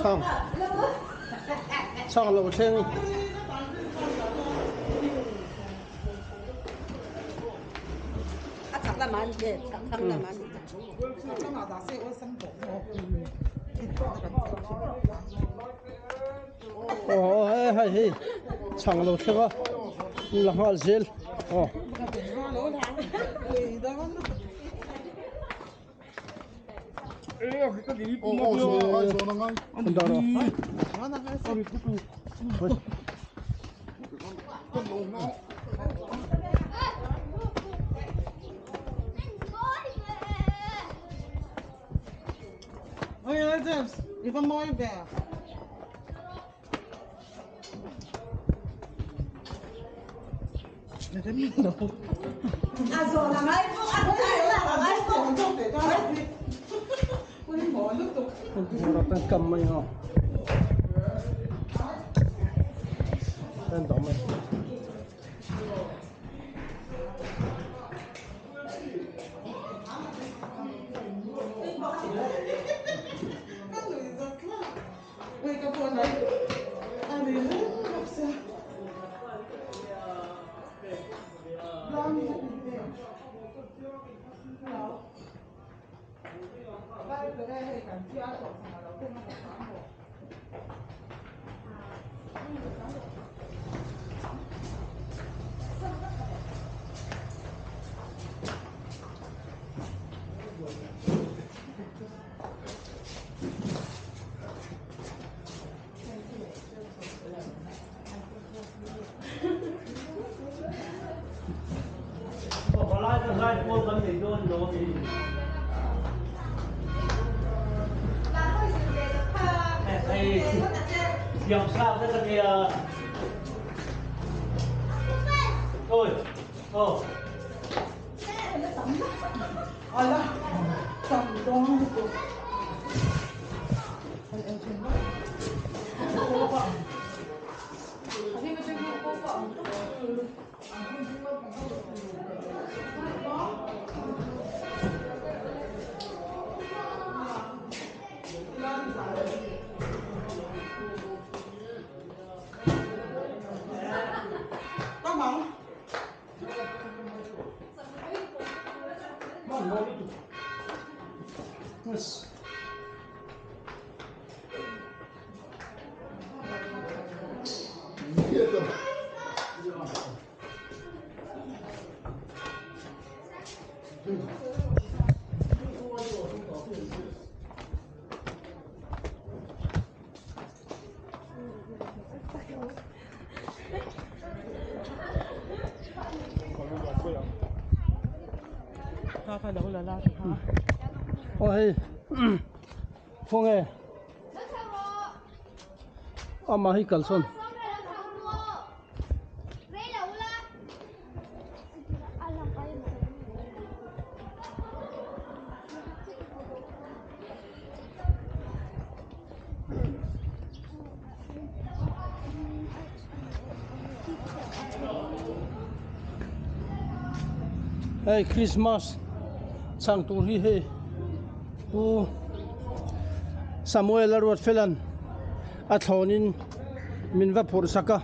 Chhang chhang lo thleng. Aw hei hei hei chhang lo thleng a la nghal zel aw. Cầm mày không? Tên đó mày. Aw hei khawnge amah hi kalsawn. Hei Christmas chhang tur hi hei pu Samuel a ruat fel an a thlawn in min va phurh sak a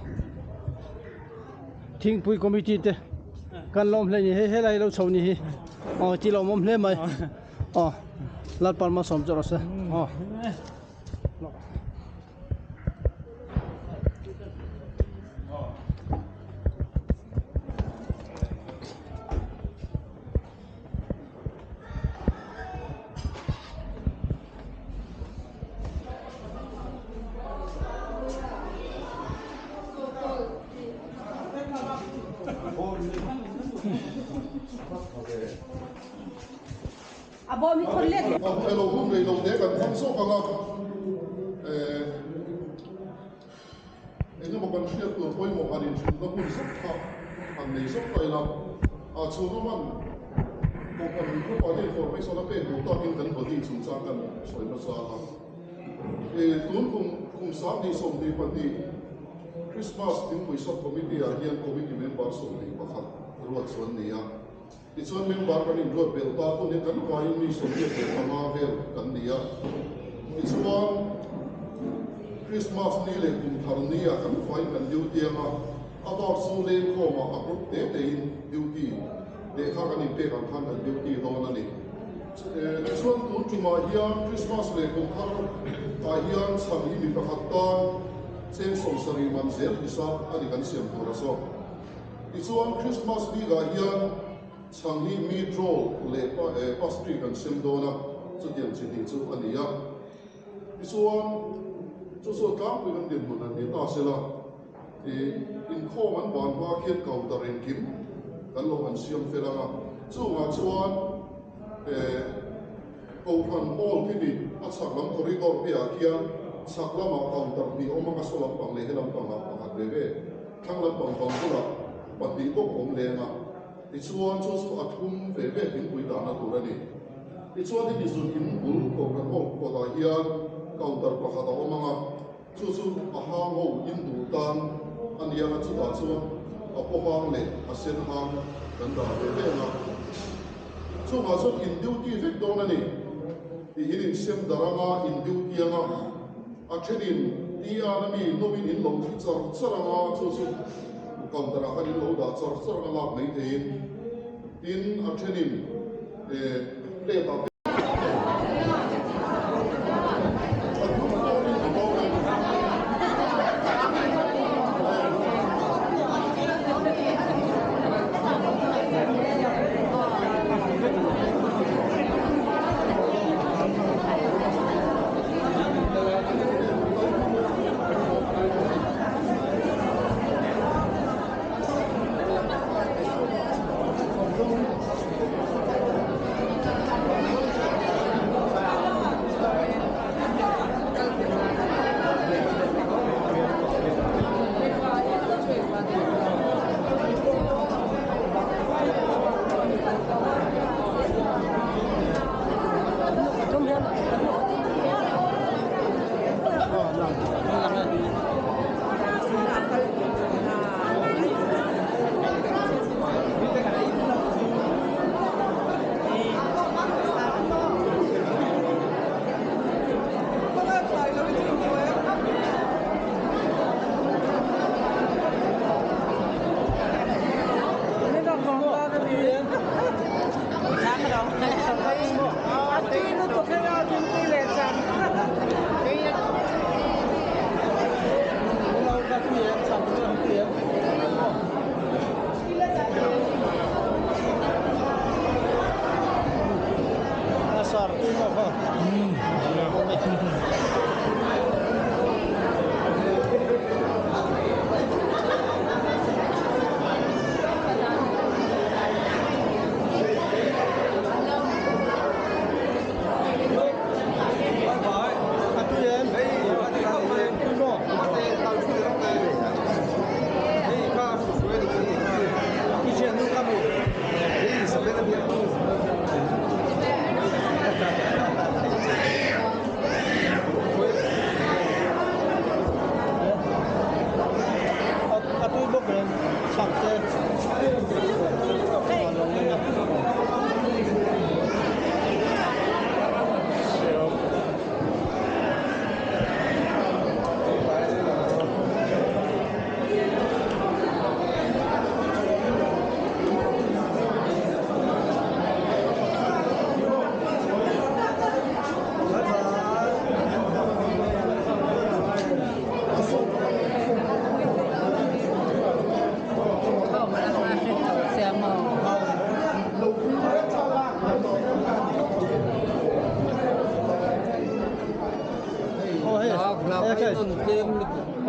thingpui committee te kan lawm hle a ni hei helai lo chho ni hi aw ti lawmawm hle mai aw Lalpalmasawm chu rawh se aw. Elo hun rei lo te kan hmang zawk ang a, eng emaw kan hriat tur pawimawh han inhrilhna hun zawk kha han nei zawk ta ila, a chhunga man Kohhran Group-ah te information a pek duh takin kan body chungchang kan sawi hmasa ang a. Tun kum kum 2022 Christmas Thingpui Sub-Committee-ah hian Committee member 21 ruat chu an ni a. Tichuan member kan inruat belh ta hun hi kan vaiin mi 25 vel kan ni a. Tichuan, Krismas ni leh kum thar nia kan faiin kan duty anga, a bak chu lengkhawmah a group te tein duty lehkha kan inpek ang khan kan duty dawn a ni. Tichuan, tun tumah hian Krismas leh kum thar ah hian chhan hi mi pakhat tan cheng 70 man zel hisa a ni kan siam tur a zawk. Tichuan, Krismas bikah hian chhan hi meat roll leh pastry kan sem dawn a, chutiang chi hnih chu a ni a. Tichuan, chu chu tlangpui kan dinhmun an ni ta sela, inkhawm an ban hma khian counter engkim kan lo han siam fel ang a, chungah chuan Kohhran hall khi ni a chhak lam corridor piahah khian chhak lamah counter hnih awm ang a, saw lampang leh he lampangah pakhat ve ve, thlang lampang bang bulah pahnih bawk awm leng a. Tichuan, chu chu a thum ve ve thingpui dahna tur a ni. Tichuan, hemi zun in bul Kohhran hall kawtah hian counter pakhat a awm ang a, chu chu a hang ho in duh tan a ni ang a, chutah chuan a paw hang leh a sen hang kan dah ve ve ang a. Chungah chuan in duty vek dawn a ni tih in insem darh ang a, in duty ang a, a thenin TR a mi nawin in lo thi char char ang a, chu chu counter ah khan in lo dah char char ang a lak mai theiin, tin a thenin plate ah te.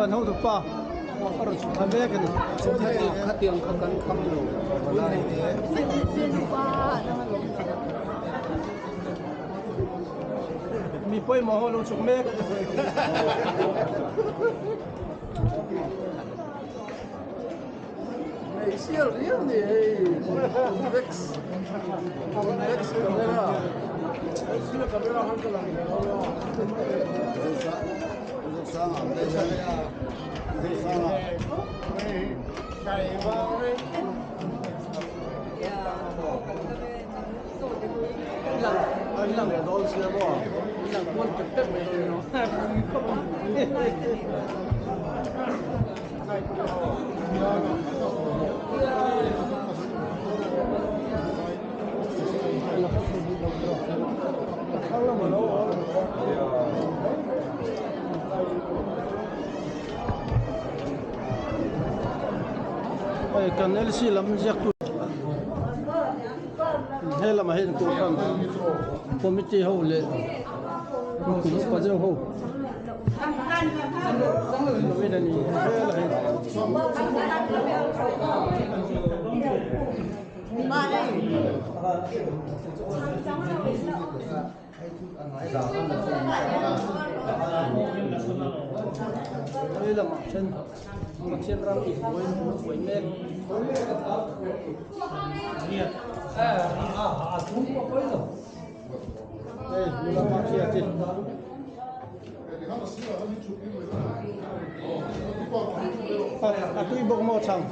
Kan hotu pa a rawn chhuk thla mek a ni. Khatiang kha kan kham lo palai. Mi pawimawh ho lo chhuk mek a ni. Sial riau ni hei convex convex camera camera han ka lang ve lo An lang leh dawn sia maw? Hei kan LC lam ziak tu he lamah hian kohhran committee ho leh upa deuh ho Hei lamah then Pathian ram i buai buai mek. Hei nula pa khi a ti. A tui bawk maw chang.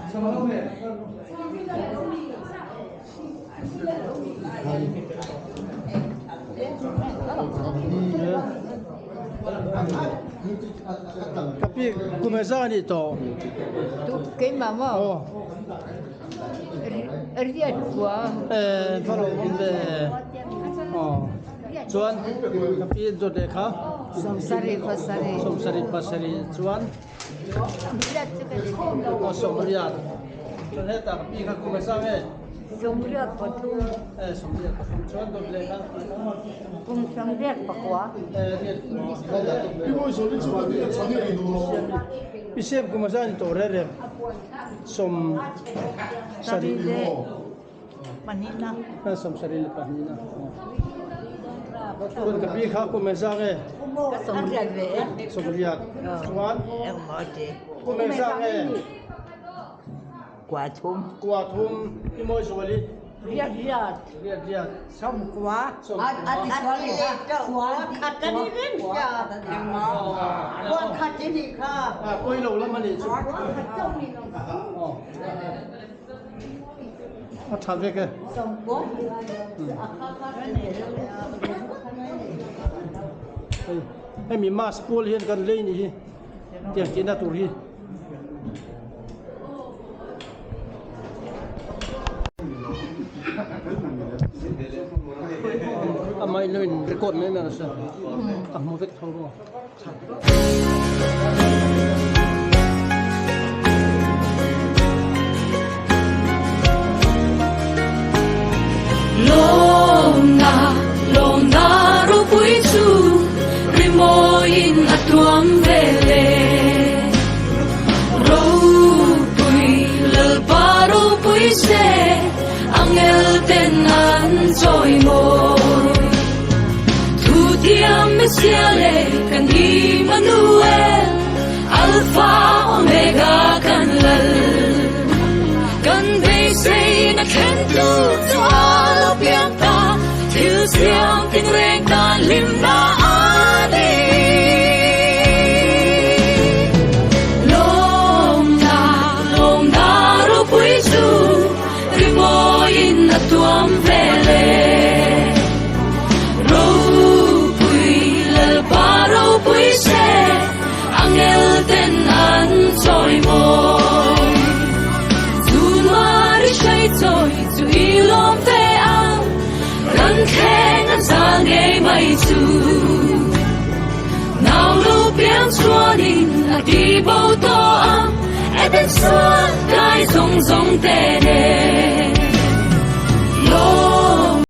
Ka pi kum e za a nih tawh. Keimah maw? Riat kua. Eh, va lo awm ve. Aw. Chuan ka pi dawt leh kha. Sawmsarih pasarih. Sawmsarih pasarih chuan. Riat chu ka ni. Aw sawmriat. Chuan hetah ka pi kha kum e za nge? Sawmriat pathum. Eh, sawmriat pathum chuan dawt leh kha. Kum sawmriat pakua. Eh, riat kua. Pi siam kum a za ni tawh reng reng. Sawm sarih leh pahnihna. Eh, sawm sarih leh pahnihna. Chuan ka pi kha kum e za nge? Ka sawmriat ve e. Sawmriat. Chuan Engmaw ti? Kum e za nge? Kua thum. Kua thum i mawi zual i. Riat riat. Riat riat. Sawm kua. Sawm kua. A ti sual ni kha. Kua khat a ni reng sia. Kua khat i nih kha. A pawi lo lam a nih chu. Kua khat chauh ni lo. A tha vek e. Sawm kua. Hei hemi mask pawl hian kan lei nih hi tiang tihna tur hi. Amah in lo in record mai mai nasa a hmu vek tho maw. Lawmna, lawmna ropui chu rimawiin a tuam ve le. Ropui, Lalpa ropui se, angel ten an chawimawi. Thutiam Messiah leh kan Immanuel, Alpha Omega kan Lal. Kan beiseina khentu chu a lo piang ta, thil siam tingreng tan hlimna a ni. Lawmna, lawmna ropui chu rimawiin a tuam ve le. Ropui, Lalpa ropui se, angel ten an chawimawi. Tunmar i hrai chawi chu i lawm ve ang, ran thleng an zal ngei mai chu. Nau lo piang chuanin a ti bo tawh ang, Eden sual kai zawng zawng te.